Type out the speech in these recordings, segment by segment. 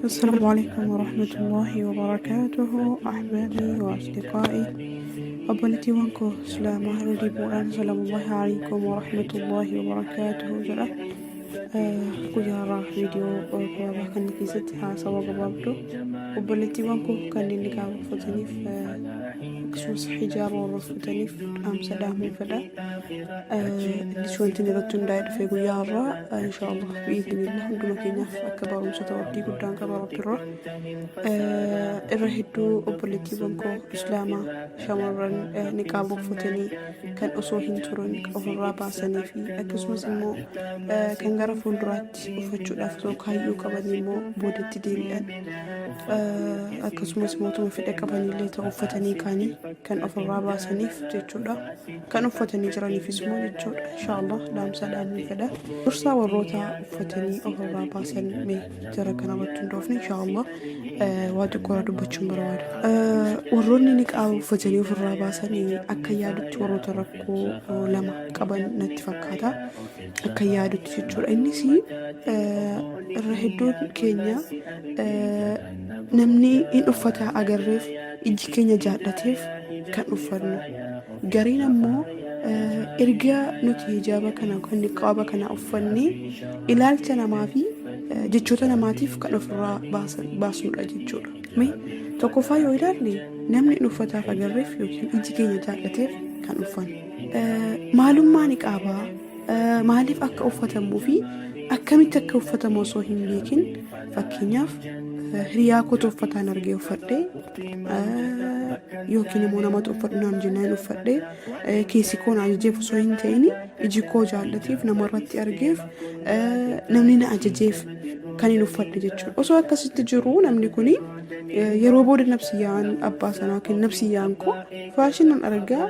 السلام عليكم ورحمة الله وبركاته أحبابي وأصدقائي obboleettiiwwan koo islaamaa irra deebi'uudhaan salaamullahi alaikum warahmatullahi wabarakaatuhu jedha. Guyyaa viidiyoo gabaabaa kana keessatti haasawa gabaabduu obboleettiiwwan koo kanneen niqaaba uffataniif akkasumas hijaaba warra uffataniif dhaamsa dhaamuu fedha. Innis wanti inni irratti hundaa'ee dhufe guyyaa har'aa inshaallah bi'iidhnillah hunduma keenyaaf akka barumsa ta'u abdii guddaan qaba rabbirraa. Irra hedduu obboleettiiwwan koo islaamaa shamarran niqaaba uffatanii kan osoo hin turin ofirraa baasanii fi akkasumas immoo kan gara fuulduraatti uffachuudhaaf osoo kaayyoo qabanii immoo boodatti deebi'an akkasumas mootuma fedha qabanillee ta'u uffatanii kaanii kan ofirraa baasaniif jechuudha. Kan uffatanii jiraniifis immoo jechuudha. Inshaallah dhaamsa dhaamuu fedha. Dursaa warroota uffatanii ofirraa baasan mee jara kana irratti hundoofne inshaallah waa xiqqoo irraa dubbachuun barbaada. Warroonni niqaaba uffatanii ofirraa baasan akka yaadutti warroota rakkoo lama qaban natti fakkaata. Akka yaadutti jechuudha. Innis irra hedduun keenya namni hin uffata agarreef ijji keenya jaallateef kan uffannu. Gariin ammoo erga nuti hijaaba kana yookaan niqaaba kana uffannee ilaalcha namaa fi jechoota namaatiif kan ofirraa baasnudha jechuudha. Mee tokkoffaa yoo ilaalle namni hin uffataaf agarreef yookiin iji keenya jaallateef kan uffannu. Maalummaa niqaabaa maaliif akka uffatamuu fi akkamitti akka uffatamu osoo hin beekin fakkeenyaaf hiriyaa kootu uffataan argee uffadhe yookiin immoo namatu uffadhu naan jennaan uffadhe keessi koo na ajajeef osoo hin ta'in iji koo jaallateef namarratti argeef namni na ajajeef kan hin uffadhe jechuudha. Osoo akkasitti jiru namni kuni yeroo booda nafsiyyaan abbaa sanaa yookiin nafsiyyaan koo faashinan argaa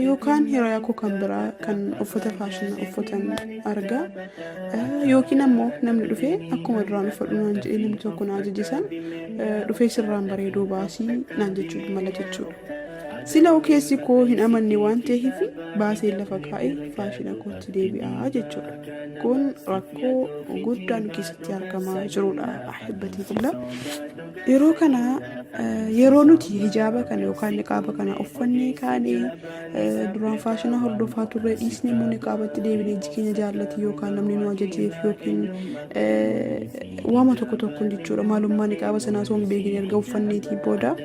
yookaan hiriyaa koo kan biraa kan uffata faashina uffatan argaa yookiin ammoo namni dhufee akkuma duraan uffadhu naan jedhee namni tokko na ajaje san dhufee sirraan bareeduu baasii naan jechuu mala jechuudha. Sila keessi koo hin amanne waan ta'eef baasee lafa kaa'ee faashina kootti deebi'aa jechuudha. Kun rakkoo guddaa nu keessatti argamaa jirudha. Ahibbatii fillah. Yeroo kana yeroo nuti hijaaba kana yookaan niqaaba kana uffannee kaanee duraan faashina hordofaa turre dhiisnee immoo niqaabatti deebinee iji keenya jaallate yookaan namni nu ajajeef yookiin waama tokko tokkoon jechuudha maalummaa niqaaba sanaa osoo hin beekin erga uffanneetii booda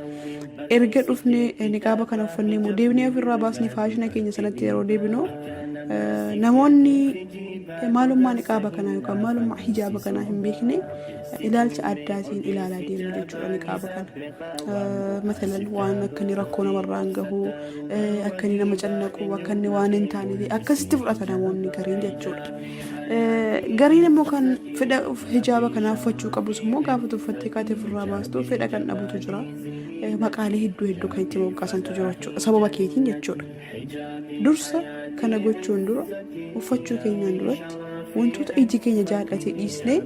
erga dhufnee niqaaba kana uffannee immoo deebinee ofirraa baasnee faashina keenya sanatti yeroo deebinu namoonni maalummaa niqaaba kanaa yookaan maalummaa hijaaba kanaa hin beekne ilaalcha addaatiin ilaalaa deemu jechuudha niqaaba kana. Matalan waan akka inni rakkoo namarraan gahu, akka inni nama cannaqu, akka inni waan hin taane akkasitti fudhata namoonni gariin jechuudha. Gariin immoo kan fedha hijaaba kanaa uffachuu qabus immoo gaafa uffattee kaatee ofirraa baastu fedha kan dhabutu jira. Maqaalee hedduu hedduu kan itti moggaasantu jira jechuudha. Sababa keetiin jechuudha. Dursa kana gochuun dura uffachuu keenyaan duratti wantoota iji keenya jaallatee dhiisnee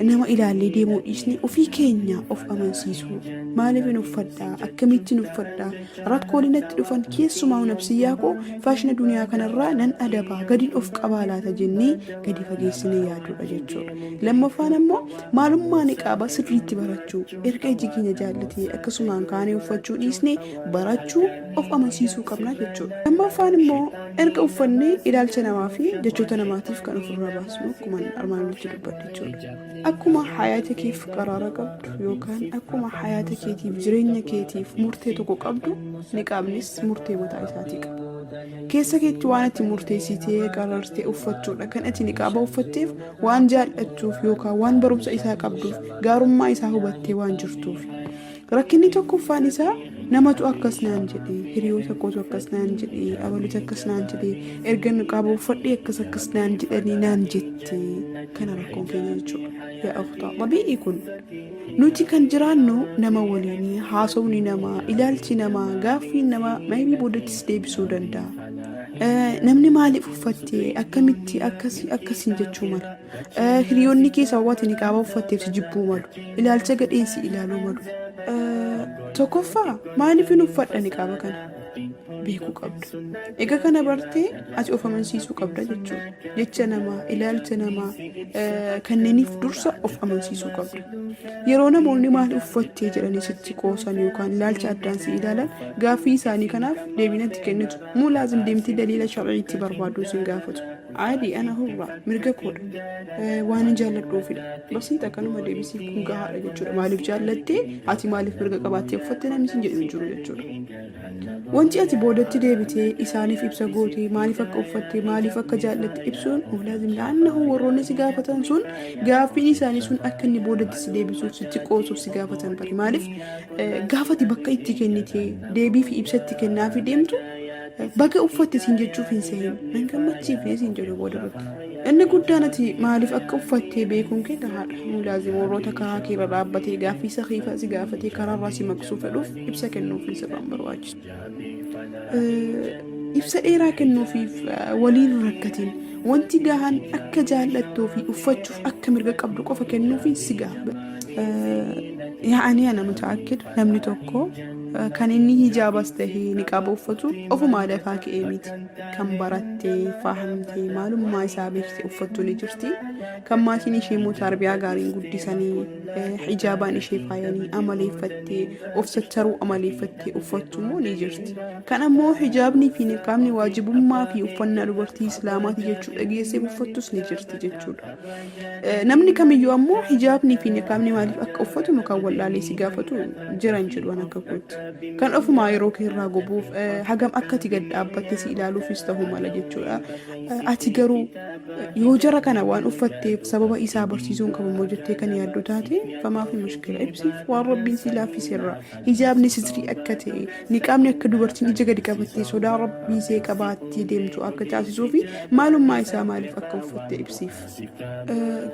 nama ilaallee deemuu dhiisnee ofii keenya of amansiisuu maaliif hin uffadhaa akkamittiin uffadhaa rakkoolee natti dhufan keessumaa nafsiyyaa koo faashina duniyaa kanarraa nan adabaa gadiin of qabaa laata jennee gadi fageessinee yaaduudha jechuudha. Lammaffaan ammoo maalummaa niqaabaa sirriitti barachuu erga iji keenya jaallatee akkasumaan kaanee uffachuu dhiisnee barachuu of amansiisuu qabna jechuudha. Lammaffaan immoo erga uffannee ilaalcha namaa fi jechoota namaatiif kan ofirraa baasnu akkuma armaan olitti dubbadhe jechuudha. Akkuma hayaata keef qaraara qabdu yookaan akkuma hayaata keetiif jireenya keetiif murtee tokko qabdu niqaabnis murtee mataa isaatii qaba. Keessa keetti waan ati murteessitee qarartee uffachuudha kan ati niqaaba uffatteef waan jaallattuuf yookaan waan barumsa isaa qabduuf gaarummaa isaa hubattee waan jirtuuf. Rakkinni tokkoffaan isaa namatu akkas naan jedhe, hiriyoota kootu akkas naan jedhe, abalutu akkas naan jedhe, erga niqaaba uffadhee akkas akkas naan jedhanii naan jette. Kana rakkoon keenya jechuudha. Yaa ukhtaa, xabii'i kun nuti kan jiraannu nama waliin haasofni namaa, ilaalchi namaa, gaaffiin namaa maybii boodattis deebisuu danda'a. Namni maaliif uffatte akkamitti akkasii akkasiin jechuu mala. Hiriyoonni kee sababa ati niqaaba uffatteef si jibbuu malu. Ilaalcha gadheen si ilaaluu malu. Tokkoffaa maaliif hin uffadha niqaaba kana? beekuu qabda. Egaa kana bartee ati of amansiisuu qabda jechuudha. Jecha namaa, ilaalcha namaa kanneeniif dursa of amansiisuu qabda. Yeroo namoonni maal uffattee jedhanii sitti qoosan yookaan ilaalcha addaan si ilaalan gaaffii isaanii kanaaf deebiin ati kennitu muu laazim deemtee daliila shar'iitti barbaaduu sin gaafatu. Aadii ana hurraa mirga koodha. Waan hin jaalladhuufidha. Basiixa kanuma deebisiif kun gahaadha jechuudha. Maaliif jaallattee ati maaliif mirga qabaattee uffatte namni sin jedhu hin jiru jechuudha. Wanti ati boodatti deebitee isaaniif ibsa gootee maaliif akka uffatte maaliif akka jaallatte ibsuun laazim la'annahu warroonni si gaafatan sun gaaffiin isaanii sun akka inni boodatti si deebisuuf sitti qoosuuf si gaafatan bari maaliif gaafati bakka itti kennitee deebii fi ibsa itti kennaafi deemtu baga uffatte siin jechuuf hin sehin nan gammachiifne siin jedhu booda irratti. Inni guddaan ati maaliif akka uffattee beekuun kee gahaadha. Mulaazim warroota karaa kee irra dhaabbatee gaaffii saxiifa si gaafatee karaarraa si maqsuu fedhuuf ibsa kennuufiin sirraan barbaachisu. Ibsa dheeraa kennuufiif waliin rakkatiin wanti gahaan akka jaallattuu fi uffachuuf akka mirga qabdu qofa kennuufiin si gaha. Yaa'anii ana mutaakkid namni tokko kan inni hijaabas tahee niqaaba uffatu ofumaa dafaa ka'ee miti. Kan barattee fahamtee maalummaa isaa beekte uffattu ni jirti. Kan maatiin ishee immoo tarbiyaa gaariin guddisanii hijaabaan ishee faayanii amaleeffattee of sattaruu amaleeffattee uffattu immoo ni jirti. Kan ammoo hijaabnii fi niqaabni waajibummaa fi uffannaa dubartii islaamaati jechuu dhageessee uffattus ni jirti jechuudha. Namni kamiyyuu ammoo hijaabnii fi niqaabni maaliif akka uffatamu kan wallaalee si gaafatu jiran jedhu an akka kootti. Kan ofumaa yeroo kee irraa gubuuf hagam akka ati gad dhaabbatte si ilaaluufis ta'uu mala jechuudha. Ati garuu yoo jara kana waan uffatteef sababa isaa barsiisuun qabu immoo jettee kan yaaddu taate famaa fi mushkila ibsiif waan rabbiin si laaffise irraa hijaabni sitrii akka ta'e niqaabni akka dubartiin ija gadi qabattee sodaa rabbii isee qabaattee deemtu akka taasisuu fi maalummaa isaa maaliif akka uffatte ibsiif.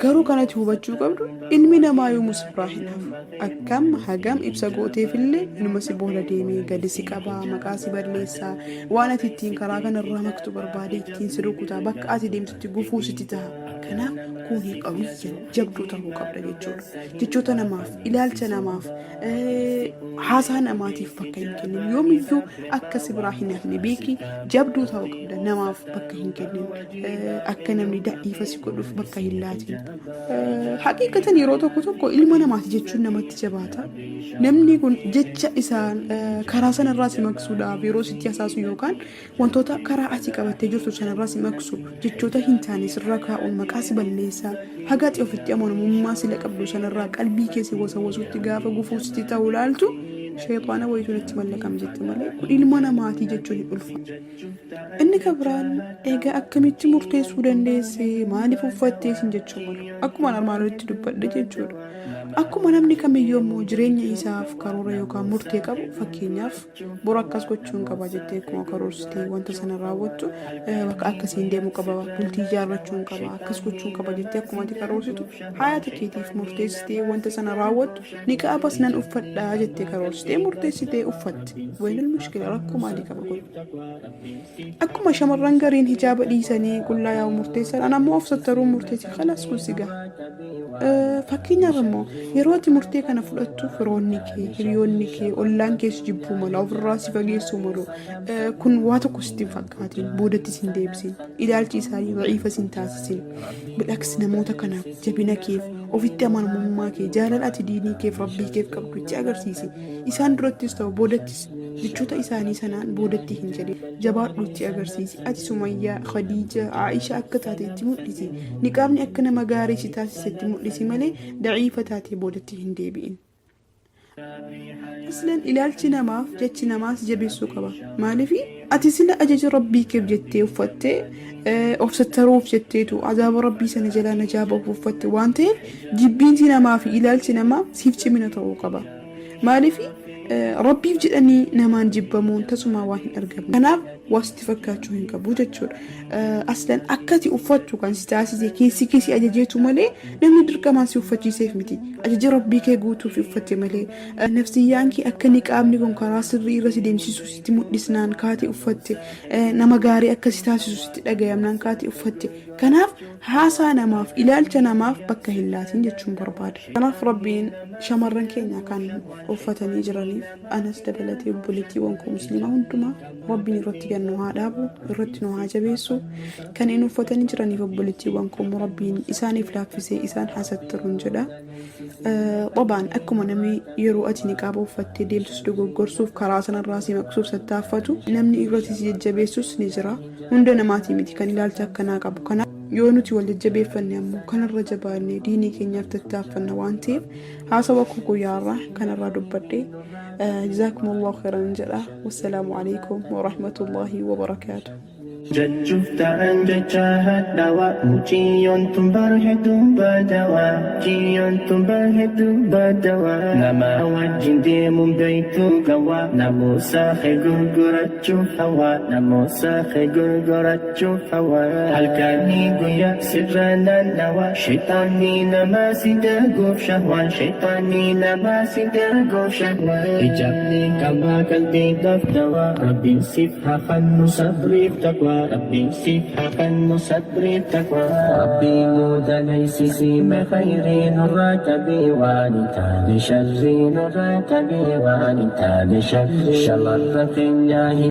Garuu kanatti hubachuu qabdu ilmi namaa yoomuu si biraa hin hafu. Akkam hagam ibsa gooteefillee inuma si booda deemee gadi si qabaa maqaa si balleessaa waan ati ittiin karaa kanarraa maktu barbaade ittiin si rukutaa bakka ati deemtutti gufuu sitti ta'a. Kanaaf kuni qawiyya jabduu ta'uu qabda jechuudha. Jechoota namaaf, ilaalcha namaaf, haasaa namaatiif bakka hin kennin. Yoomiyyuu akka si biraa hin hafne beeki jabduu ta'uu qabda. Namaaf bakka hin kennin. Akka namni da'iifa si godhuuf bakka hin laatin. Haqiiqatan yeroo tokko tokko ilma namaati jechuun namatti jabaata. Namni kun jecha isaan karaa sanarraa si maqsuudhaaf yeroo sitti hasaasu yookaan wantoota karaa ati qabattee jirtu sanarraa si maqsu jechoota hin taane sirra kaa'uun maqaa si balleessaa haga ati ofitti amanamummaa sila qabdu sanarraa qalbii kee si wasawwasuutti gaafa gufuu sitti ta'u ilaaltu sheexaana wayitu natti mallaqame jette malee kun ilma namaatii jechuun hin ulfaatu. Inni kan biraan egaa akkamitti murteessuu dandeesse maaliif uffattee sin jechuu malu akkuma armaan olitti dubbadhe jechuudha. Akkuma namni kamiyyuu immoo jireenya isaaf karoora yookaan murtee qabu fakkeenyaaf boru akkas gochuun qaba jettee akkuma karoorsitee wanta sana raawwattu bakka akkasiin deemuu qaba bultii ijaarrachuun qaba akkas gochuun qaba jettee akkuma ati karoorsitu hayaata keetiif murteessitee wanta sana raawwattu niqaabas nan uffadhaa jettee karoorsitee murteessitee uffatte. Waynul mushkila rakkoo maalii qaba kun? Akkuma shamarran gariin hijaaba dhiisanii qullaa yaa'u murteessan an ammoo of sattaruu murteesse kalaas kun si gaha. Fakkeenyaaf ammoo yeroo ati murtee kana fudhattu firoonni kee, hiriyoonni kee, ollaan kee si jibbuu mala, ofirraa si fageessuu malu. Kun waa tokko sitti hin fakkaatin, boodatti si hin deebisin, ilaalchi isaanii da'iifa si hin taasisin. Bil'aks namoota kanaaf jabina keef, ofitti amanamummaa kee, jaalala ati diinii keef, rabbii keef qabdu itti agarsiisi. Isaan durattis ta'u boodattis jechoota isaanii sanaan boodatti hin jedhin. Jabaadhu itti agarsiisi. Ati Sumayyaa, Khadiija, Aisha akka taate itti mul'isi. Niqaabni akka nama gaarii si taasise itti mul'isi malee daciifa taatee boodatti hin deebi'in. Aslan ilaalchi namaaf jechi namaas jabeessuu qaba. Maaliif ati sila ajaja rabbii keef jettee uffattee of sattaruuf jetteetu azaaba rabbii sana jalaa najaa bahuuf uffatte waan ta'eef jibbiinsi namaa fi ilaalchi namaa siif cimina ta'uu qaba. Maaliif rabbiif jedhanii namaan jibbamuun tasumaa waan hin argamne. Kanaaf waa sitti fakkaachuu hin qabu jechuudha. Aslan akka ati uffattu kan si taasise keessi kee si ajajeetu malee namni dirqamaan si uffachiiseef miti. Ajaja rabbii kee guutuuf uffatte malee nafsiyyaan kee akka niqaabni kun karaa sirrii irra si deemsisu sitti mul'isnaan kaate uffatte nama gaarii akka si taasisu sitti dhagayamnaan kaate uffatte. Kanaaf haasaa namaaf, ilaalcha namaaf bakka hin laatin jechuun barbaada. Kanaaf Rabbiin shamarran keenya kan uffatanii jiraniif anas dabalatee obboleettiiwwan koo musliimaa hundumaa Rabbiin irratti gad nu haa dhaabu, irratti nu haa jabeessu. Kan hin uffatanii jiraniif obboleettiiwwan koo immoo Rabbiin isaaniif laaffisee isaan haa sattaruun jedha. Xobaan akkuma namni yeroo ati niqaaba uffattee deemtus dogoggorsuuf karaa sanarraa si maqsuuf sattaaffatu namni irratti si jajjabeessus ni jira. Hunda namaatii miti kan ilaalcha akkanaa qabu. Kanaaf yoo nuti wal jajjabeeffanne ammoo kanarra jabaannee diinii keenyaaf tattaaffanna waan ta'eef haasawa koo guyyaarraa kanarraa dubbadhe. Jazaakumullahu khairan jedha. Wassalaamu alaikum warahmatullahi wabarakaatuh. Jechuuf ta'an jecha hadhawa muciyyoon tun bar hedduu badawa muciyyoon tun bar hedduu badawa nama wajjin deemuun beektu gawa namuusa kee gurgurachuuf hawa namuusa kee gurgurachuuf hawa halkanii guyyaa sirra naannawa shayxaanni nama si daguuf shahwa shayxaanni nama si daguuf shahwa hijaabni qaba qalbiidhaaf dawa rabbiin siif haa kennu sabriif taqwaa rabbiin siif haa kennu sabriif taqwaa rabbii nu dalaysisii me khayrii nurraa qabii waan hin taane sharrii nurraa qabii waan hin taane sharrii shamarra keenyaa hin.